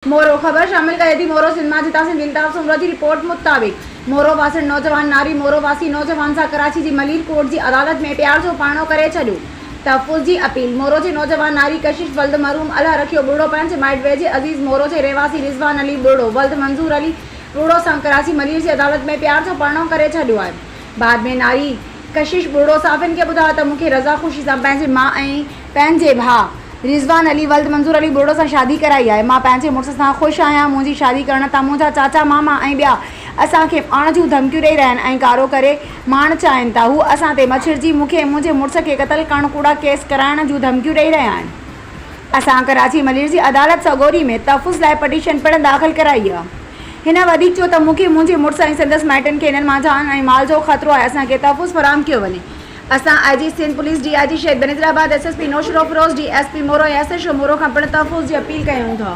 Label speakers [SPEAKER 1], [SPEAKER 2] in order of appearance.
[SPEAKER 1] مورو، خبر شامل ڪري ٿي مورو سنڌ مان جتان سنڌي الطاف سومرو جي رپورٽ مطابق مورو واسڻ نوجوان ناري مورو واسي نوجوان سان ڪراچي جي ملير ڪورٽ جي عدالت ۾ پيار جو پرڻو ڪري ڇڏيو تحفظ جي اپيل مورو جي نوجوان ناري ڪشش ولد مرحوم الهه رکيو ٻرڙو پنهنجي مائٽ ويجهي عزيز مورو جي رهواسي رضوان علي ٻرڙو ولد منظور علي ٻرڙو سان ڪراچي ملير جي عدالت ۾ پيار جو پرڻو ڪري ڇڏيو آهي بعد ۾ ناري ڪشش ٻرڙو صحافين کي ٻڌايو ته مون کي رضا خوشي سان پنهنجي ماء ۽ پنهنجي ڀاء رضوان علي ولد منظور علي ٻرڙو سان شادي ڪرائي آهي، مان پنهنجي مڙس سان خوش آهيان، منهنجي شادي ڪرڻ تان منهنجا چاچا، ماما ۽ ٻيا اسان کي مارڻ جون ڌمڪيون ڏئي رهيا آهن ۽ ڪارو ڪري مارڻ چاهين ٿا، هو اسان تي مڇرجي مون کي ۽ منهنجي مڙس کي قتل ڪرڻ ڪوڙا ڪيس ڪرائڻ جون ڌمڪيون ڏئي رهيا آهن. اسان ڪراچي ملير جي عدالت سڳوري ۾ تحفظ لاء پٽيشن پڻ داخل ڪرائي آهي. هن وڌيڪ چيو ته مون کي منهنجي مڙس ۽ سندس مائٽن کي هنن مان جان ۽ مال جو خطرو آهي، اسان کي تحفظ فراهم ڪيو وڃي. اسان I G Sindh police, D I G Shaheed Benazirabad, S S P Naushahro Feroze, D S P Moro ۽ S H O Moro کان پڻ تحفظ جي اپيل ڪيون ٿا.